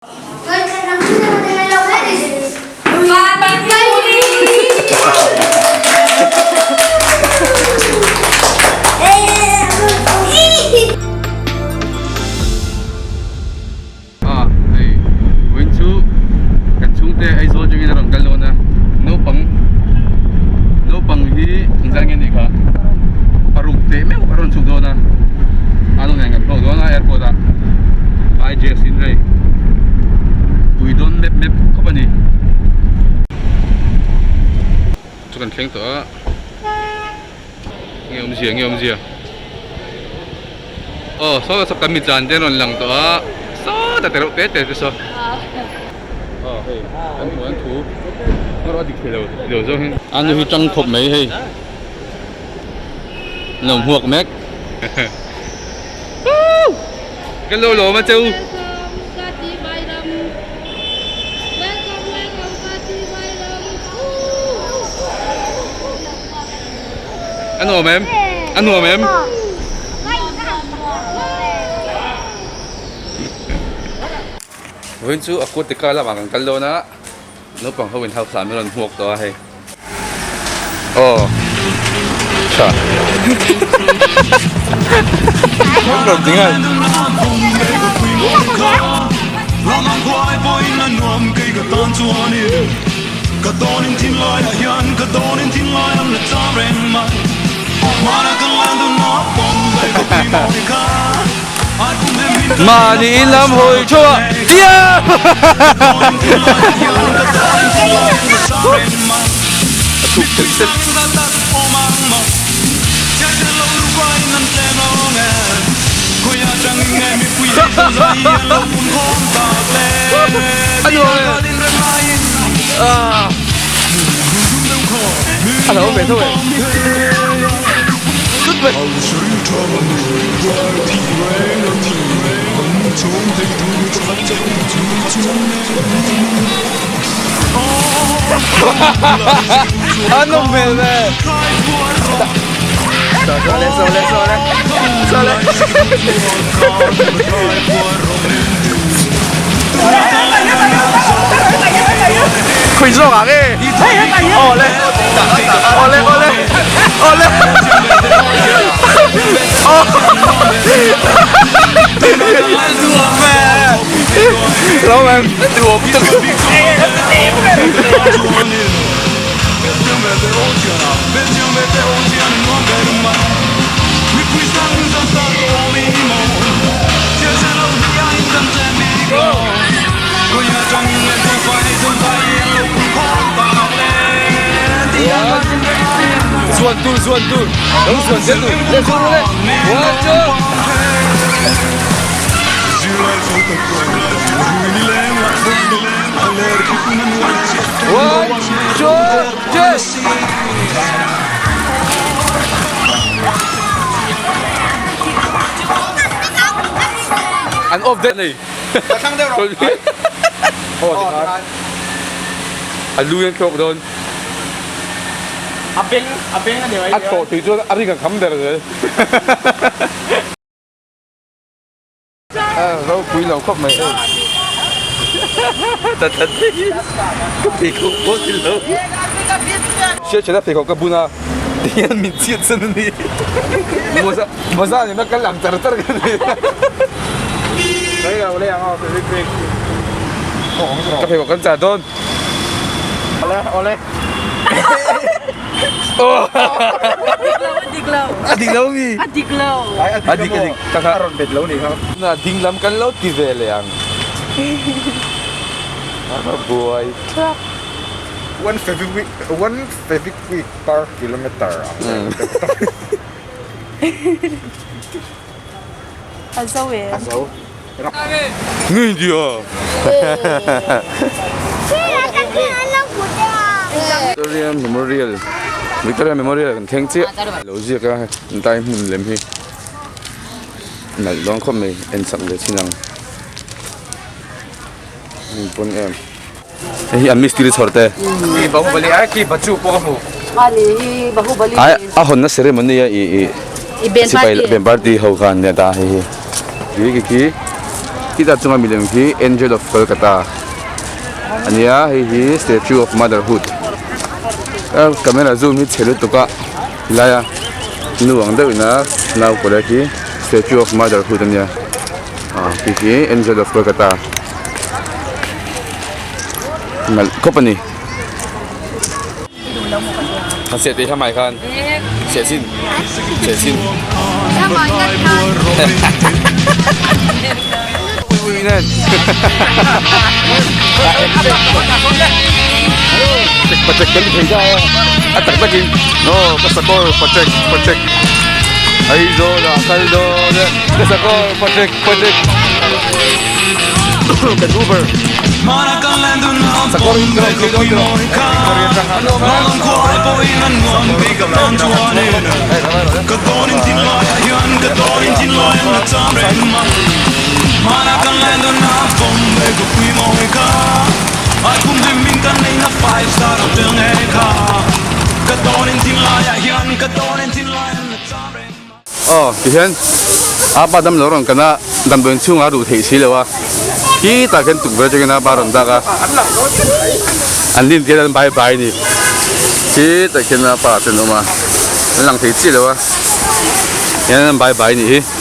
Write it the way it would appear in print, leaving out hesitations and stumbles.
A hei vawiin chu kan chhungte Aizawl atangin a rawn kal dawn a naupang naupang hi engzat nge nih kha paruk teh meuh a rawn chhuk dawn a a lo nen kan hlawk dawn a airport ah IJS in hei pui dawn mep mep khawp a ni chu kan thleng tawh a nge awmzia nge awmzia. Aw saw saw kan mi zan te an rawn lang tawh a sawtah te reuh te te te saw aw hei an hmuh an thu erawh a dik thei lo lo zawng hian a nu hi tang khawp mai hei an lo hmuak mek ka lo lawm a che u. A nuam em? A nuam em? Vawiin chu a kuatika lamah kan kal dawn a, naupang ho in hausa an rawn hmuak tawh a hei. Aw tha. Rawn ding a. Mahni in lam hawi thu a yeah! A thuk tel tel. A nuam e. A lo ve tho e. Tut mai. A nawm hmel ve. Saw le saw le saw le saw le. Khui zawk ah nge? Aw le aw le aw le aw le Lo em duam tuk. Zuan tu zuan tu lo zuan zel tu le zuan le one two One two three An off det nei. A lu hian thlawk dawn. A beng a beng a ni mai. A thlawh tui chuan a ring a kham ber zel. A ropui lo khawp mai hei. Ta ta ka pheikhawk pawh ni lo. Hriat a pheikhawk ka bun a tihian min chhiat san a ni. Mawza mawza nena ka lang char char ka ni. Ka pheikhawk kan chah dawn. Awle awle. A dik lo. A dik lo mi. A dik lo. A dik a dik. Ka A rawn bet lo nih kha. Na ding lam kan lo ti ve leh ang. A buai thlak. One Fevikwik one Fevikwik per kilometer ang A zo em? A zo. Ngei dia. Victoria Memorial Victoria Memorial kan thleng chiah lo ziak a hentai hmun lem hi nalh dawn khawp mai en chak ve chin ang hmun pawn em hei hi an mistiri chhawr te ai a hawnna ceremony a ih ih sipai band party ho khan nia ta hei hi khi khi. Khita chunga milem khi Angel of Kolkata a nia hei hi Statue of Motherhood a camera zoom hi chhe lutuk a helai a nu ang deuh ina nau kawlh khi Statue of Motherhood a nia ah khi khi Angel of Kolkata nalh khawp a ni. A seh tih hlamai khan seh chin seh chin ui nen chek pachek kan thei da a tak takin no ka sakawr pachek pachek Aizawl ah kal dawn e ka sakawr pachek pachek kan uber sakawr in ka thei dawn tiraw Aw tihian apa damlo rawn kan a damdawiin chhungah a duh theih si lo a khitah khian tukverh atangin apa a rawn dak a an lim te hian an bye bye a ni khitah khian apa te an awm a an lang thei chiah lo a tihian an bye bye a nih hi.